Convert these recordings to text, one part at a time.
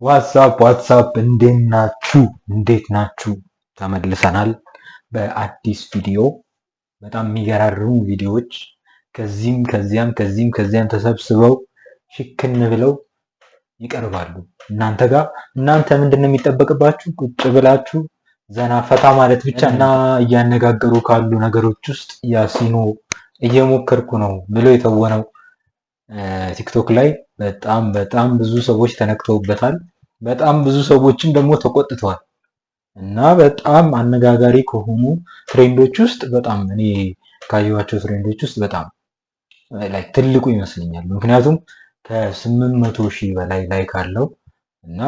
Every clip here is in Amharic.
What's up, what's up፣ እንዴት ናችሁ? እንዴት ናችሁ? ተመልሰናል በአዲስ ቪዲዮ። በጣም የሚገራርሙ ቪዲዮዎች ከዚህም ከዚያም ከዚህም ከዚያም ተሰብስበው ሽክን ብለው ይቀርባሉ እናንተ ጋር። እናንተ ምንድን ነው የሚጠበቅባችሁ? ቁጭ ብላችሁ ዘና ፈታ ማለት ብቻ። እና እያነጋገሩ ካሉ ነገሮች ውስጥ ያሲኖ እየሞከርኩ ነው ብሎ የተወነው ቲክቶክ ላይ በጣም በጣም ብዙ ሰዎች ተነክተውበታል። በጣም ብዙ ሰዎችም ደግሞ ተቆጥተዋል። እና በጣም አነጋጋሪ ከሆኑ trend ኦች ውስጥ፣ በጣም እኔ ካየኋቸው trend ኦች ውስጥ በጣም like ትልቁ ይመስለኛል። ምክንያቱም ከ800,000 በላይ like አለው እና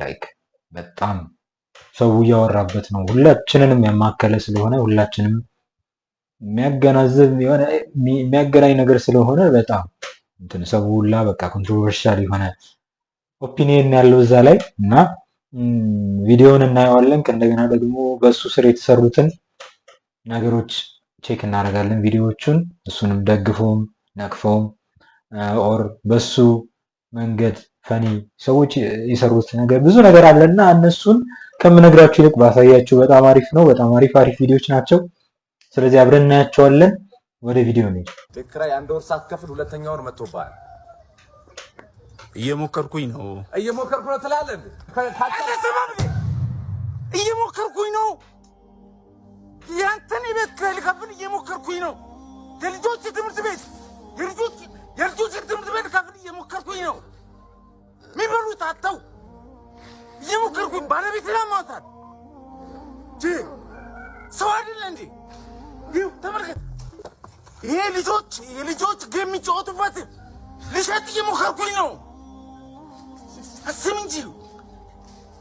like በጣም ሰው እያወራበት ነው። ሁላችንንም ያማከለ ስለሆነ፣ ሁላችንም የሚያገናዝብ የሆነ የሚያገናኝ ነገር ስለሆነ በጣም እንትን ሰው ሁላ በቃ controversial የሆነ opinion ያለው እዛ ላይ። እና ቪዲዮውን እናየዋለን። ከእንደገና ደግሞ በእሱ ስር የተሰሩትን ነገሮች check እናደርጋለን ቪዲዮዎቹን፣ እሱንም ደግፈውም ነቅፈውም or በሱ መንገድ funny ሰዎች የሰሩት ነገር ብዙ ነገር አለ። እና እነሱን ከምነግራችሁ ይልቅ ባሳያችሁ በጣም አሪፍ ነው። በጣም አሪፍ አሪፍ ቪዲዮዎች ናቸው። ስለዚህ አብረን እናያቸዋለን። ወደ ቪዲዮ ነው። ቤት ኪራይ አንድ ወር ሳትከፍል ሁለተኛ ወር መጥቶብሃል። እየሞከርኩኝ ነው። እየሞከርኩ ነው ትላለህ እንዴ? እየሞከርኩኝ ነው። ያንተን የቤት ኪራይ ልከፍል እየሞከርኩኝ ነው። የልጆች ትምህርት ቤት የልጆች ትምህርት ቤት ልከፍል እየሞከርኩኝ ነው። የሚበሉት አጥተው እየሞከርኩኝ፣ ባለቤት ላማታል ሰው አይደለ እንዴ? ይኸው ተመልከት። ይሄ ልጆች የልጆች game የሚጫወቱበት ልሸጥ እየሞከርኩኝ ነው። አስብ እንጂ፣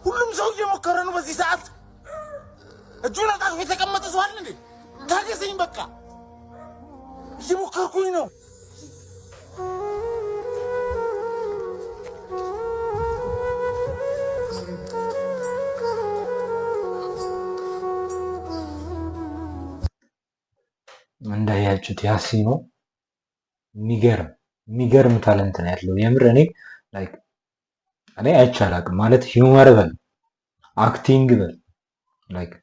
ሁሉም ሰው እየሞከረ ነው። በዚህ ሰዓት እጁን አጣጥፎ የተቀመጠ ሰው አለ እንዴ? ታገሰኝ፣ በቃ እየሞከርኩኝ ነው። እንዳያችሁት ያሲኖ የሚገርም የሚገርም talent ነው ያለው። የምር እኔ like እኔ አይቼ አላውቅም። ማለት humor በል፣ acting በል፣ like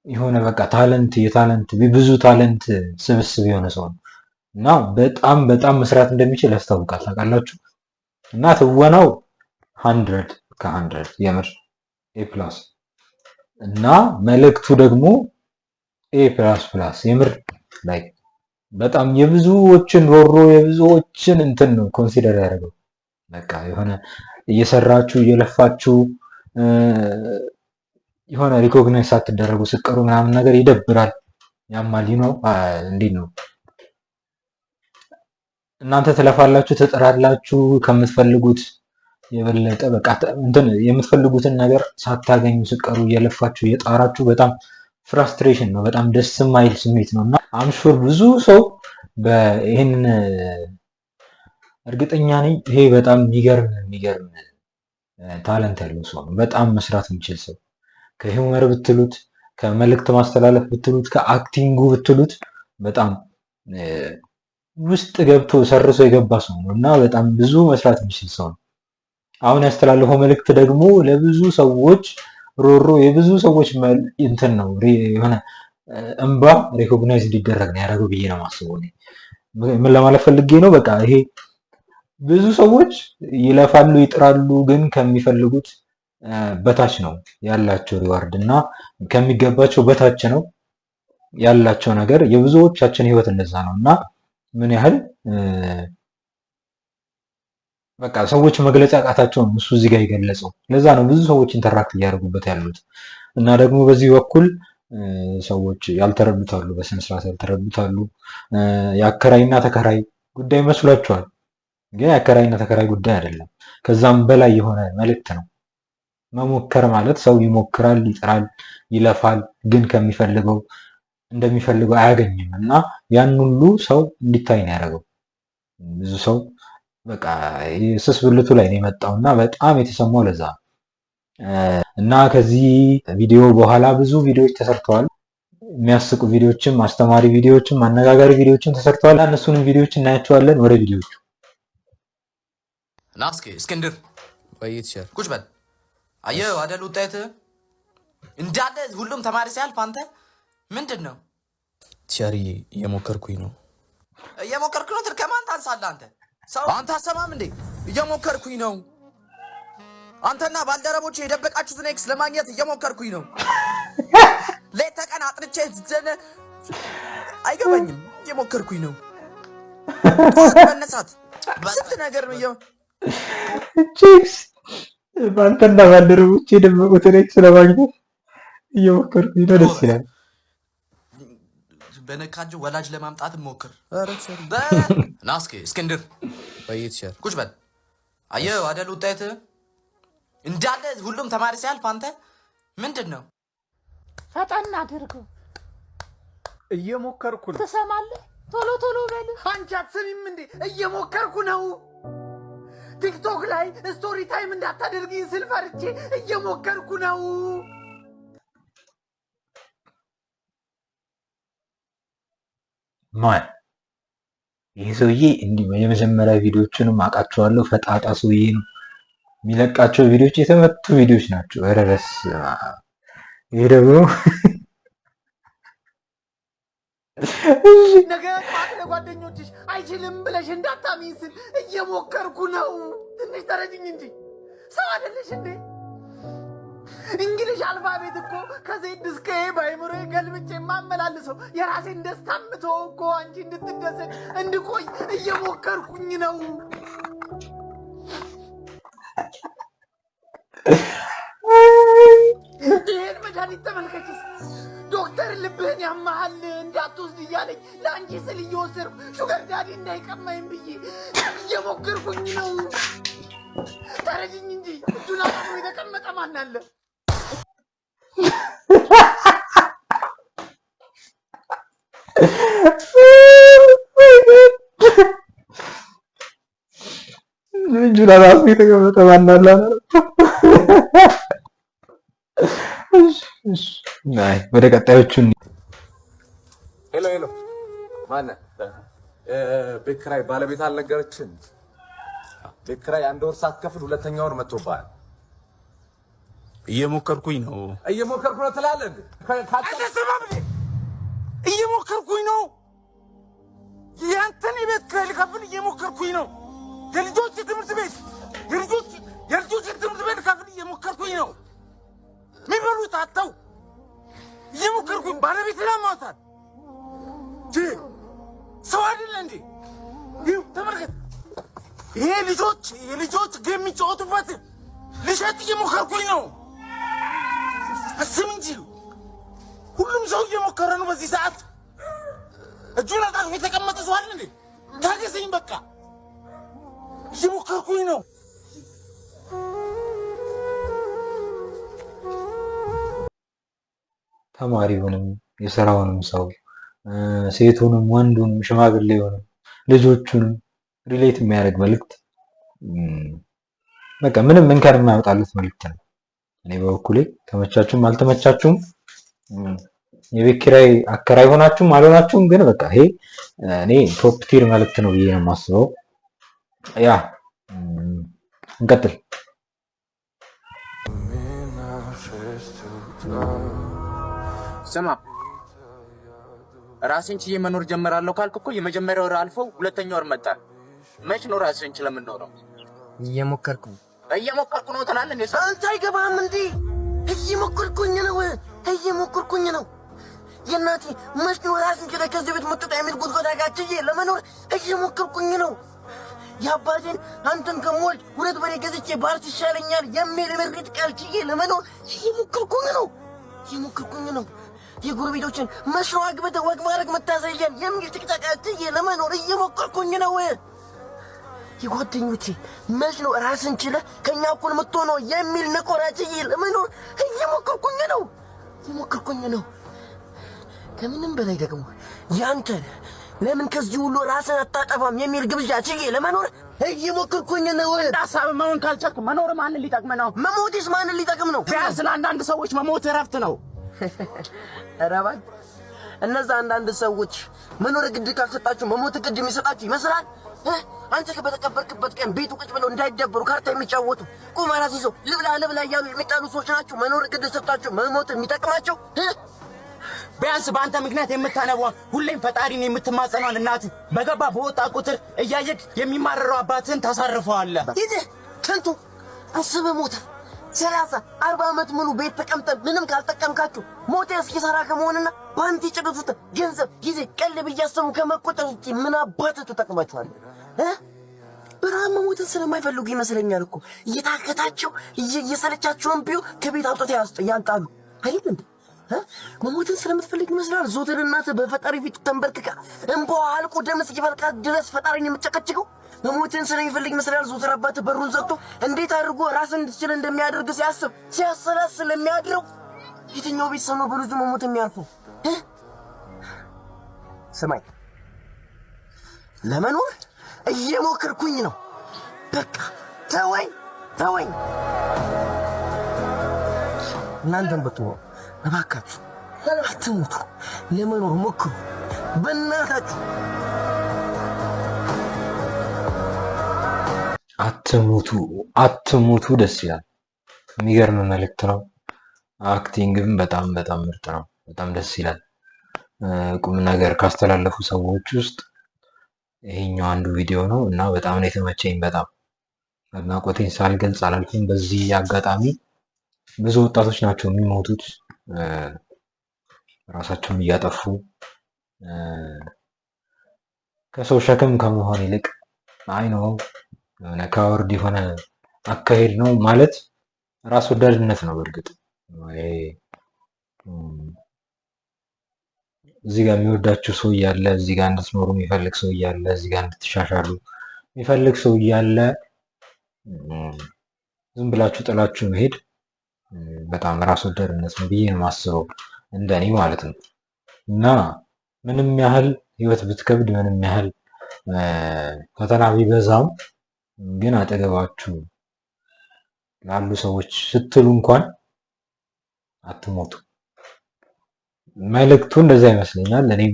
የሆነ በቃ talent የ talent ብዙ talent ስብስብ የሆነ ሰው ነው እና በጣም በጣም መስራት እንደሚችል ያስታውቃል። ታውቃላችሁ። እና ትወናው 100 ከ100፣ የምር A plus፣ እና መልእክቱ ደግሞ A plus plus። የምር like በጣም የብዙዎችን ሮሮ፣ የብዙዎችን እንትን ነው consider ያደረገው። በቃ የሆነ እየሰራችሁ እየለፋችሁ የሆነ recognize ሳትደረጉ ስትቀሩ ምናምን ነገር ይደብራል። ያማል ነው። እንዴት ነው፣ እናንተ ትለፋላችሁ፣ ትጥራላችሁ፣ ከምትፈልጉት የበለጠ በቃ እንትን የምትፈልጉትን ነገር ሳታገኙ ስትቀሩ፣ እየለፋችሁ እየጣራችሁ በጣም frustration ነው። በጣም ደስ የማይል ስሜት ነው። እና I'm sure ብዙ ሰው ይህንን፣ እርግጠኛ ነኝ፣ ይሄ በጣም የሚገርም የሚገርም talent ያለው ሰው ነው። በጣም መስራት የሚችል ሰው፣ ከ humor ብትሉት፣ ከመልእክት ማስተላለፍ ብትሉት፣ ከ acting ኡ ብትሉት በጣም ውስጥ ገብቶ ሰርሶ የገባ ሰው ነው እና በጣም ብዙ መስራት የሚችል ሰው ነው። አሁን ያስተላለፈው መልእክት ደግሞ ለብዙ ሰዎች ሮሮ፣ የብዙ ሰዎች እንትን ነው፣ የሆነ እንባ recognize እንዲደረግ ነው ያደረገው ብዬ ነው የማስበው። ምን ለማለት ፈልጌ ነው? በቃ ይሄ ብዙ ሰዎች ይለፋሉ፣ ይጥራሉ፣ ግን ከሚፈልጉት በታች ነው ያላቸው reward እና ከሚገባቸው በታች ነው ያላቸው ነገር። የብዙዎቻችን ህይወት እንደዛ ነው። እና ምን ያህል በቃ ሰዎች መግለጽ ያቃታቸውን እሱ እዚህ ጋር የገለጸው። ለዛ ነው ብዙ ሰዎች interact እያደረጉበት ያሉት። እና ደግሞ በዚህ በኩል ሰዎች ያልተረዱት አሉ፣ በስነ ስርዓት ያልተረዱት አሉ። የአከራይና ተከራይ ጉዳይ መስሏቸዋል፣ ግን የአከራይና ተከራይ ጉዳይ አይደለም። ከዛም በላይ የሆነ መልእክት ነው። መሞከር ማለት ሰው ይሞክራል፣ ይጥራል፣ ይለፋል፣ ግን ከሚፈልገው እንደሚፈልገው አያገኝም። እና ያን ሁሉ ሰው እንዲታይ ነው ያደረገው። ብዙ ሰው በቃ ስስ ብልቱ ላይ ነው የመጣው እና በጣም የተሰማው ለዛ ነው። እና ከዚህ ቪዲዮ በኋላ ብዙ ቪዲዮዎች ተሰርተዋል። የሚያስቁ ቪዲዮዎችም፣ አስተማሪ ቪዲዮዎችም፣ አነጋጋሪ ቪዲዮዎችም ተሰርተዋል። እነሱንም ቪዲዮዎች እናያቸዋለን። ወደ ቪዲዮዎቹ። ና እስኪ እስክንድር። ወይ teacher። ቁጭ በል። አየህ አይደል ውጤትህ እንዳለ ሁሉም ተማሪ ሲያልፍ አንተ ምንድን ነው? Teacher ዬ፣ እየሞከርኩኝ ነው። እየሞከርክ ነው ትል ከማን ታንሳለህ አንተ? ሰው አንተ አሰማም እንዴ? እየሞከርኩኝ ነው። አንተና ባልደረቦች የደበቃችሁትን ex ለማግኘት እየሞከርኩኝ ነው። ሌት ተቀን አጥንቼ ዘነ አይገባኝም። እየሞከርኩኝ ነው። ጠዋት መነሳት ስንት ነገር ነው። ቺክስ በአንተና ባልደረቦች የደበቁትን ex ለማግኘት እየሞከርኩኝ ነው። ደስ ይላል። በነካጅ ወላጅ ለማምጣት ሞክር። ኧረ teacher። ና እስኪ እስክንድር። ወይ teacher። ቁጭ በል። አየህ አይደል ውጤትህ እንዳለ ሁሉም ተማሪ ሲያልፍ አንተ ምንድን ነው? ፈጠን አድርገው። እየሞከርኩ ነው። ትሰማለህ? ቶሎ ቶሎ በል። አንቺ አትሰሚም እንዴ? እየሞከርኩ ነው። ቲክቶክ ላይ story time እንዳታደርጊኝ ስል ፈርቼ እየሞከርኩ ነው። ማን ይህ ሰውዬ? እንዲህ የመጀመሪያ ቪዲዮዎቹንም አውቃቸዋለሁ። ፈጣጣ ሰውዬ ነው። የሚለቃቸው ቪዲዮዎች የተመቱ ቪዲዮዎች ናቸው። ኧረ በስመ አብ! ይሄ ደግሞ ነገ ጠዋት ለጓደኞችሽ አይችልም ብለሽ እንዳታሚኝ ስል እየሞከርኩ ነው። ትንሽ ተረጅኝ እንጂ ሰው አይደለሽ እንዴ? English alphabet እኮ ከ Z እስከ A በአይምሮዬ ገልብጬ የማመላልሰው የራሴን ደስታ ምተወው እኮ አንቺ እንድትደሰች እንድቆይ እየሞከርኩኝ ነው። ይህን መድኃኒት ተመልከችስ። ዶክተር ልብህን ያመሃል እንዳትወስድ እያለኝ ለአንቺ ስል እየወሰድኩ sugar daddy እንዳይቀማኝ ብዬ እየሞከርኩኝ ነው። ተረጅኝ እንጂ እጁን አጣጥሮ የተቀመጠ ማን አለ? እጁን አጣጥፎ የተቀመጠ ማን አለ? እሺ፣ አይ ወደ ቀጣዮቹ። Hello hello፣ ማነህ? ቤት ኪራይ ባለቤት አልነገረችን? ቤት ኪራይ አንድ ወር ሳትከፍል ሁለተኛ ወር መጥቶብሃል። እየሞከርኩኝ ነው። እየሞከርኩ ነው ትላለህ እንዴ? አትሰማም እንዴ? እየሞከርኩኝ ነው። ያንተን የቤት ኪራይ ልከፍል እየሞከርኩኝ ነው። የልጆች ትምህርት ቤት የልጆች ትምህርት ቤት ልከፍል እየሞከርኩኝ ነው። የሚበሉት አጥተው እየሞከርኩኝ፣ ባለቤት ላሟታል። ሰው አይደለ እንዴ? ይኸው ተመልከት። ይሄ ልጆች የልጆች game የሚጫወቱበት ልሸጥ እየሞከርኩኝ ነው። አስብ እንጂ ሁሉም ሰው እየሞከረ ነው በዚህ ሰዓት። እጁን አጣጥፎ የተቀመጠ ሰው አለ እንዴ? ታገሰኝ በቃ፣ እየሞከርኩኝ ነው። ተማሪውንም የስራውንም ሰው፣ ሴቱንም ወንዱንም ሽማግሌውንም ልጆቹንም relate የሚያደርግ መልእክት፣ በቃ ምንም እንከን የማያወጣለት መልእክት ነው። እኔ በበኩሌ ተመቻችሁም አልተመቻችሁም፣ የቤት ኪራይ አከራይ ሆናችሁም አልሆናችሁም ግን በቃ ይሄ እኔ top tier መልእክት ነው ብዬ ነው የማስበው። Yeah፣ እንቀጥል። ስማ፣ ራስን ችዬ መኖር ጀምራለሁ ካልክ እኮ የመጀመሪያው ወር አልፎ ሁለተኛ ወር መጣ። መች ነው ራስን ችለህ የምንኖረው? እየሞከርኩ እየሞከርኩ ነው ትላለህ እንዴ? አንተ አይገባህም እንዴ? እየሞከርኩኝ ነው፣ እየሞከርኩኝ ነው። የእናቴ መች ነው ራስን ችለህ ከዚህ ቤት የምትወጣ የሚል ጉድጓድ ችዬ ለመኖር እየሞከርኩኝ ነው። የአባቴን አንተን ከምወልድ ሁለት በሬ ገዝቼ ባርስ ይሻለኛል የሚል የምሬት ቃል ችዬ ለመኖር እየሞከርኩኝ ነው፣ እየሞከርኩኝ ነው። የጎረቤቶችን መች ነው አግብተህ ወግ ማድረግ መታዘየን የሚል ጭቅጨቃ ችዬ ለመኖር እየሞከርኩኝ ነው። የጓደኞቼ መች ነው ራስን ችለህ ከእኛ እኩል የምትሆነው የሚል ነቆራ ችዬ ለመኖር እየሞከርኩኝ ነው፣ እየሞከርኩኝ ነው። ከምንም በላይ ደግሞ ያንተን ለምን ከዚህ ሁሉ ራስን አታጠፋም የሚል ግብዣ ችዬ ለመኖር እየሞከርኩኝ ነው። ሀሳብ መሆን ካልቻልክ መኖር ማንን ሊጠቅም ነው? መሞትስ ማንን ሊጠቅም ነው? ቢያንስ ለአንዳንድ ሰዎች መሞት እረፍት ነው። ኧረ እባክህ፣ እነዛ አንዳንድ ሰዎች መኖር ግድ ካልሰጣችሁ መሞት ግድ የሚሰጣችሁ ይመስላል። አንተ በተቀበርክበት ቀን ቤቱ ቁጭ ብለው እንዳይደበሩ ካርታ የሚጫወቱ፣ ቁማር አስይዘው ልብላ ልብላ እያሉ የሚጣሉ ሰዎች ናቸው። መኖር ግድ ሰጥቷቸው መሞት የሚጠቅማቸው እ? ቢያንስ በአንተ ምክንያት የምታነቧን፣ ሁሌም ፈጣሪን የምትማጸኗን እናት፣ በገባ በወጣ ቁጥር እያየክ የሚማረረው አባትህን ታሳርፈዋለህ። ይህ ከንቱ አስበህ ሞተ። 30 40 ዓመት ሙሉ ቤት ተቀምጠህ ምንም ካልጠቀምካችሁ ሞተ እስኪሰራ ከመሆንና በአንተ የጨረሱት ገንዘብ፣ ጊዜ፣ ቀልብ እያሰቡ ከመቆጠር ውጭ ምን አባትህ ትጠቅማችኋለህ እ? በረሃብ መሞትን ስለማይፈልጉ ይመስለኛል እኮ እየታከታቸው እየሰለቻቸውን ቢሆን ከቤት አውጥተው ያንጣሉ አይደል እንዴ? እ? መሞትን ስለምትፈልግ ይመስላል ዞትር እናትህ በፈጣሪ ፊት ተንበርክካ እንባዋ አልቆ ደም እስኪፈልቃት ድረስ ፈጣሪን የምትጨቀጭቀው። መሞትን ስለሚፈልግ ይመስላል ዞትር አባትህ በሩን ዘግቶ እንዴት አድርጎ ራስን እንድትችል እንደሚያደርግ ሲያስብ ሲያሰላስል የሚያድረው። የትኛው ቤተሰብ ነው በልጁ መሞት የሚያርፈው? እ? ስማኝ፣ ለመኖር እየሞከርኩኝ ነው። በቃ ተወኝ፣ ተወኝ። እናንተም ብትሆኑ እባካችሁ አትሙቱ፣ ለመኖር ሞክሩ በእናታችሁ። አትሙቱ፣ አትሙቱ። ደስ ይላል። የሚገርም መልእክት ነው። Acting ም በጣም በጣም ምርጥ ነው። በጣም ደስ ይላል። ቁም ነገር ካስተላለፉ ሰዎች ውስጥ ይሄኛው አንዱ ቪዲዮ ነው እና በጣም ነው የተመቸኝ። በጣም አድናቆቴን ሳልገልጽ አላልፍም። በዚህ አጋጣሚ ብዙ ወጣቶች ናቸው የሚሞቱት ራሳቸውን እያጠፉ፣ ከሰው ሸክም ከመሆን ይልቅ። I know የሆነ coward የሆነ አካሄድ ነው፣ ማለት ራስ ወዳድነት ነው። በእርግጥ ይሄ እዚህ ጋር የሚወዳችሁ ሰው እያለ፣ እዚህ ጋር እንድትኖሩ የሚፈልግ ሰው እያለ፣ እዚህ ጋር እንድትሻሻሉ የሚፈልግ ሰው እያለ ዝም ብላችሁ ጥላችሁ መሄድ በጣም ራስ ወዳድነት ነው ብዬ ነው የማስበው፣ እንደኔ ማለት ነው። እና ምንም ያህል ህይወት ብትከብድ፣ ምንም ያህል ፈተና ቢበዛም ግን አጠገባችሁ ላሉ ሰዎች ስትሉ እንኳን አትሞቱ። መልእክቱ እንደዛ ይመስለኛል። እኔም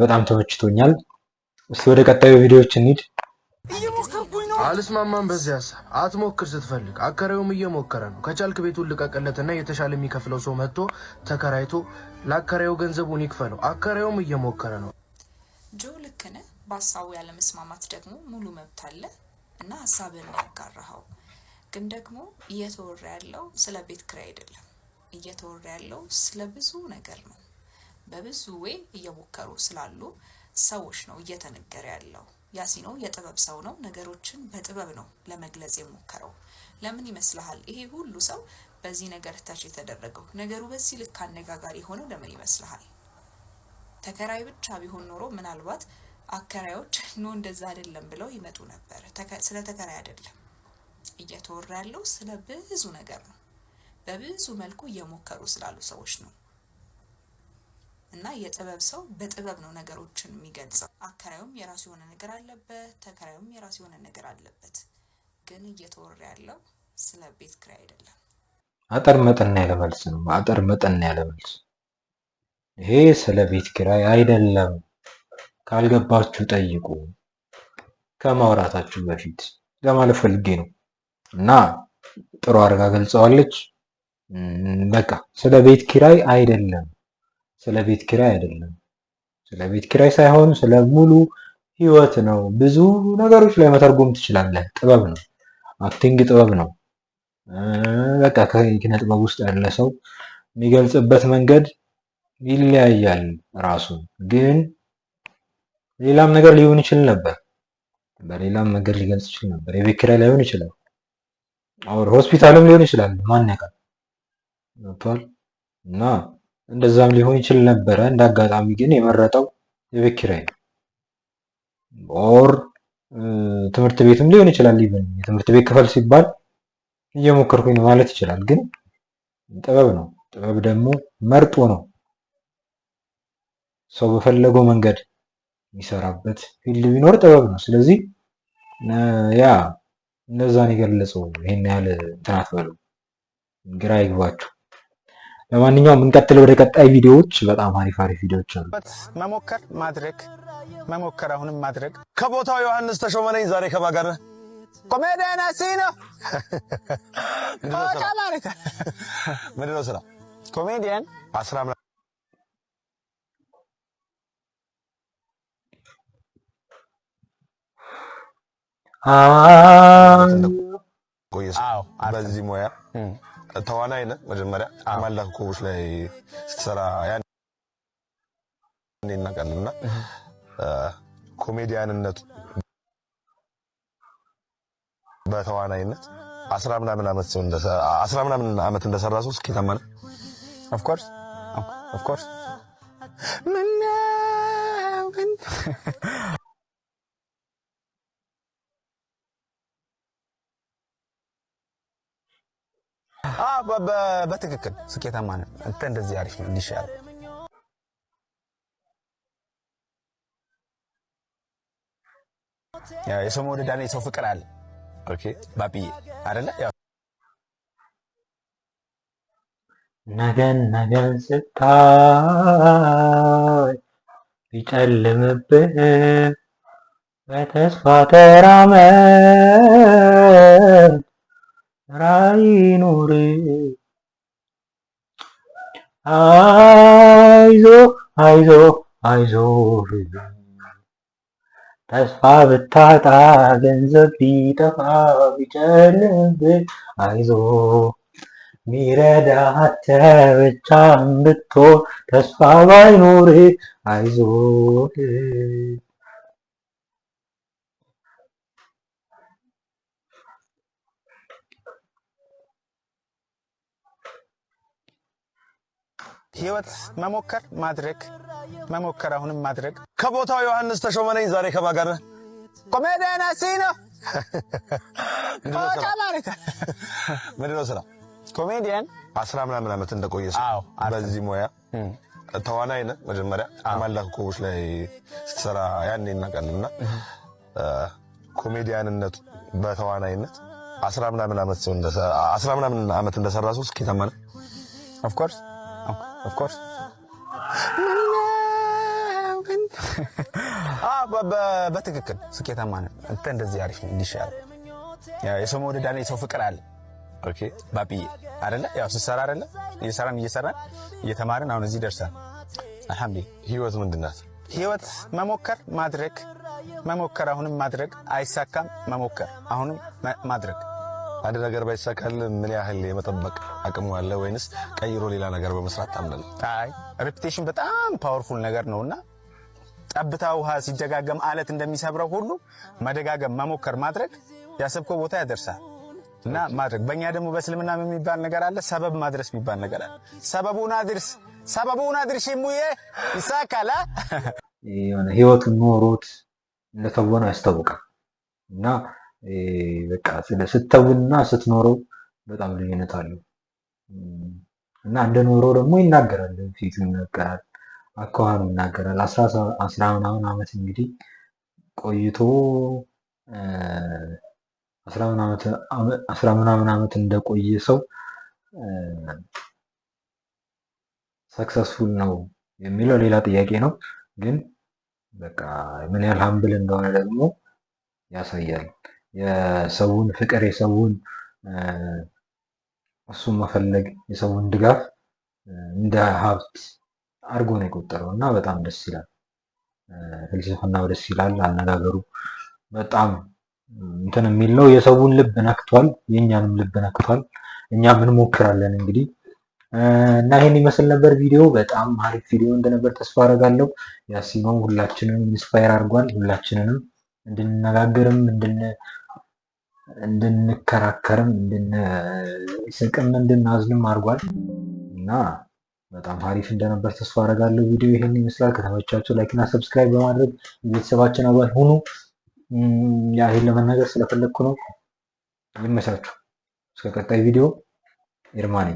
በጣም ተመችቶኛል። እስቲ ወደ ቀጣዩ ቪዲዮዎች እንሂድ። አልስማማም በዚህ ሀሳብ። አትሞክር ስትፈልግ፣ አከራዩም እየሞከረ ነው። ከቻልክ ቤቱን ልቀቅለትና የተሻለ የሚከፍለው ሰው መጥቶ ተከራይቶ ለአከራዩ ገንዘቡን ይክፈለው። አከራዩም እየሞከረ ነው። ጆ፣ ልክ ነህ። በሀሳቡ ያለመስማማት ደግሞ ሙሉ መብት አለ እና ሀሳብህን ያጋራኸው። ግን ደግሞ እየተወራ ያለው ስለ ቤት ኪራይ አይደለም። እየተወራ ያለው ስለ ብዙ ነገር ነው። በብዙ way እየሞከሩ ስላሉ ሰዎች ነው እየተነገረ ያለው። ያሲኖ የጥበብ ሰው ነው። ነገሮችን በጥበብ ነው ለመግለጽ የሞከረው። ለምን ይመስልሃል ይሄ ሁሉ ሰው በዚህ ነገር touch የተደረገው? ነገሩ በዚህ ልክ አነጋጋሪ የሆነው ለምን ይመስልሃል? ተከራይ ብቻ ቢሆን ኖሮ ምናልባት አከራዮች no እንደዛ አይደለም ብለው ይመጡ ነበር። ስለ ተከራይ አይደለም እየተወራ ያለው፣ ስለ ብዙ ነገር ነው። በብዙ መልኩ እየሞከሩ ስላሉ ሰዎች ነው። እና የጥበብ ሰው በጥበብ ነው ነገሮችን የሚገልጸው። አከራዩም የራሱ የሆነ ነገር አለበት፣ ተከራዩም የራሱ የሆነ ነገር አለበት። ግን እየተወራ ያለው ስለ ቤት ኪራይ አይደለም። አጠር መጠን ያለ መልስ ነው። አጠር መጠን ያለ መልስ። ይሄ ስለ ቤት ኪራይ አይደለም። ካልገባችሁ ጠይቁ ከማውራታችሁ በፊት ለማለት ፈልጌ ነው። እና ጥሩ አድርጋ ገልጸዋለች። በቃ ስለ ቤት ኪራይ አይደለም። ስለ ቤት ኪራይ አይደለም። ስለ ቤት ኪራይ ሳይሆን ስለ ሙሉ ህይወት ነው። ብዙ ነገሮች ላይ መተርጎም ትችላለህ። ጥበብ ነው። Acting ጥበብ ነው። በቃ ከኪነ ጥበብ ውስጥ ያለ ሰው የሚገልጽበት መንገድ ይለያያል። ራሱ ግን ሌላም ነገር ሊሆን ይችል ነበር። በሌላም መንገድ ሊገልጽ ይችል ነበር። የቤት ኪራይ ላይሆን ይችላል። Or ሆስፒታልም ሊሆን ይችላል። ማን ያውቃል? ገብቷል። እና እንደዛም ሊሆን ይችል ነበረ። እንደ አጋጣሚ ግን የመረጠው የቤት ኪራይ ነው። Or ትምህርት ቤትም ሊሆን ይችላል። Even የትምህርት ቤት ክፈል ሲባል እየሞከርኩኝ ነው ማለት ይችላል። ግን ጥበብ ነው። ጥበብ ደግሞ መርጦ ነው፣ ሰው በፈለገው መንገድ የሚሰራበት field ቢኖር ጥበብ ነው። ስለዚህ ያ እንደዛን የገለጸው ይሄን ያህል እንትን አትበሉ፣ ግራ ይግባችሁ። ለማንኛውም እንቀጥል ወደ ቀጣይ ቪዲዮዎች። በጣም አሪፍ አሪፍ ቪዲዮዎች አሉ። መሞከር ማድረግ፣ መሞከር አሁንም ማድረግ። ከቦታው ዮሐንስ ተሾመ ነኝ። ዛሬ ከማን ጋር ነህ? ኮሜዲያን ያሲኖ። ምንድን ነው ስራ? ኮሜዲያን። 10 ምናምን ቆየ በዚህ ሙያ። ተዋናይ ነህ። መጀመሪያ ማለዳ ኮከቦች ላይ ስትሰራ ያኔ እናውቃለን እና ኮሜዲያንነቱ በተዋናይነት 10 ምናምን ዓመት እንደሰራ ሰው ስኬታማ ነህ? Of course, of course። ምነው ግን በትክክል ስኬታማ ነህ። አንተ እንደዚህ አሪፍ ነው እንዲሻል። የሰው መውደድ አለ፣ የሰው ፍቅር አለ። Okay ባብዬ አይደለ? ያው ነገን ነገን ስታይ ቢጨልምብህ በተስፋ ተራመድ፣ ራዕይ ኑር። አይዞ አይዞ አይዞ፣ ተስፋ ብታጣ፣ ገንዘብ ቢጠፋ፣ ቢጨልምብህ አይዞ፣ ሚረዳህ አጥተህ ብቻህን ብትሆን፣ ተስፋ ባይኖር አይዞ። ህይወት መሞከር ማድረግ፣ መሞከር አሁንም ማድረግ። ከቦታው ዮሐንስ ተሾመ ነኝ። ዛሬ ከማን ጋር ነህ? ኮሜዲያን ያሲኖ። ምንድን ነው ስራ? ኮሜዲያን። 10 ምናምን ዓመት እንደቆየ ሰው በዚህ ሙያ። ተዋናይ ነህ። መጀመሪያ ማለዳ ኮከቦች ላይ ስትሰራ ያኔ እናውቃለን እና ኮሜዲያንነቱ በተዋናይነት 10 ምናምን ዓመት እንደሰራ ሰው ስኬታማ ነህ? Of course, of course። ግን በትክክል ስኬታማ ነህ። አንተ እንደዚህ አሪፍ ነው እንዲሻል። የሰው መውደድ አለ፣ የሰው ፍቅር አለ። Okay ባብዬ አይደለ? ያው ስትሰራ አይደለ? እየሰራን እየሰራን እየተማርን አሁን እዚህ ደርሰን አልሐምዱሊላህ። ህይወት ምንድን ናት? ህይወት መሞከር ማድረግ፣ መሞከር አሁንም ማድረግ፣ አይሳካም፣ መሞከር አሁንም ማድረግ። አንድ ነገር ባይሳካል ምን ያህል የመጠበቅ አቅሙ አለ ወይንስ ቀይሮ ሌላ ነገር በመስራት ታምናለህ? አይ፣ repetition በጣም powerful ነገር ነውና ጠብታ ውሃ ሲደጋገም አለት እንደሚሰብረው ሁሉ መደጋገም፣ መሞከር፣ ማድረግ ያሰብከው ቦታ ያደርሳል። እና ማድረግ በእኛ ደግሞ በእስልምና የሚባል ነገር አለ፣ ሰበብ ማድረስ የሚባል ነገር አለ። ሰበቡን አድርስ፣ ሰበቡን አድርሽ ሙዬ ይሳካል። የሆነ ህይወቱን ኖሮት እንደተወነው ያስታውቃል። እና በቃ ስተውንና ስትኖረው በጣም ልዩነት አለው። እና እንደኖረው ደግሞ ይናገራል፣ ፊቱ ይናገራል፣ አኳኋኑ ይናገራል። 10 ምናምን ዓመት እንግዲህ ቆይቶ 10 ምናምን ዓመት እንደቆየ ሰው successful ነው የሚለው ሌላ ጥያቄ ነው። ግን በቃ ምን ያህል humble እንደሆነ ደግሞ ያሳያል። የሰውን ፍቅር፣ የሰውን እሱን መፈለግ፣ የሰውን ድጋፍ እንደ ሀብት አድርጎ ነው የቆጠረው እና በጣም ደስ ይላል። ፍልስፍናው ደስ ይላል። አነጋገሩ በጣም እንትን የሚል ነው። የሰውን ልብ ነክቷል፣ የእኛንም ልብ ነክቷል። እኛም እንሞክራለን እንግዲህ እና ይሄን ይመስል ነበር ቪዲዮ። በጣም አሪፍ ቪዲዮ እንደነበር ተስፋ አደርጋለሁ። ያሲኖ ሁላችንንም inspire አድርጓል። ሁላችንንም እንድንነጋገርም፣ እንድንከራከርም፣ እንድንስቅም፣ እንድናዝንም አድርጓል እና በጣም አሪፍ እንደነበር ተስፋ አደርጋለሁ። ቪዲዮ ይሄን ይመስላል። ከተመቻችሁ like እና subscribe በማድረግ የቤተሰባችን አባል ሁኑ። ያ ይሄን ለመናገር ስለፈለግኩ ነው። ይመቻችሁ። እስከ ቀጣይ ቪዲዮ፣ ኤርማ ነኝ።